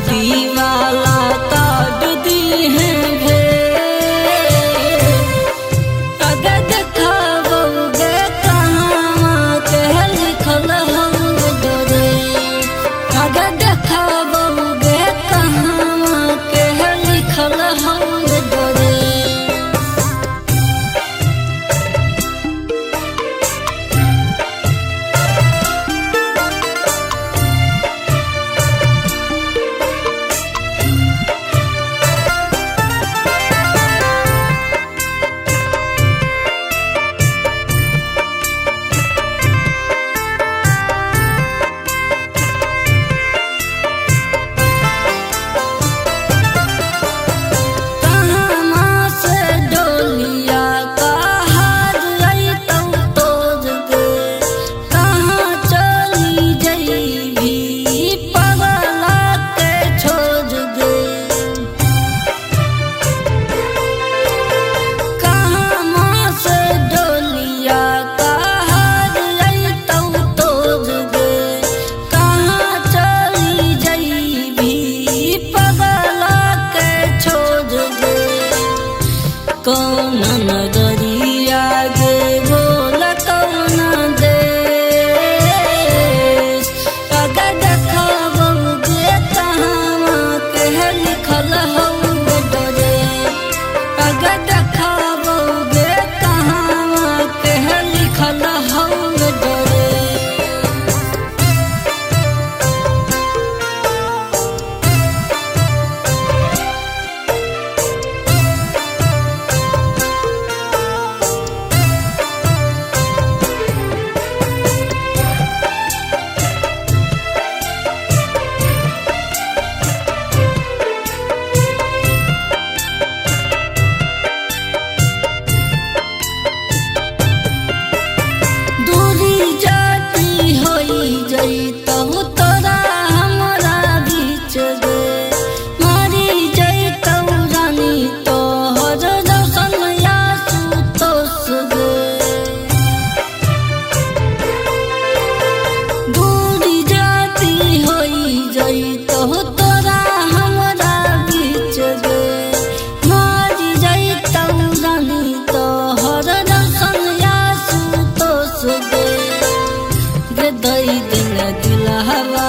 शादी वाला कार्ड दी है भेज। अगर देखाबोगे कहाँ के लिखल हौ डरे। अगर देखाबोगे कहाँ के लिखल हौ डरे। कहाँ से डोलिया कहार अइतौ तोर गे। कहाँ चली जइबी पगला के छोड़ गे। कहाँ से डोलिया कहार अइतौ तोर गे। कहाँ चली जइबी पगला के छोड़ गे। कौन नगरिया गे बोल कौन देश। अगर देखाबोगे कहाँ के लिखल हौ डरे। अगर देखाबोगे कहाँ के लिखल हौ डरे। दूरी जाती होई जइतहु तोरा हमरा बीच गे। मारी जइतहु रानी तोहर रौशन आशुतोष गे। दूरी जाती होई जइतहु तोरा हमरा बीच गे। मारी जइतहु रानी तोहर रौशन आशुतोष गे। गे दई दिन दिलहवा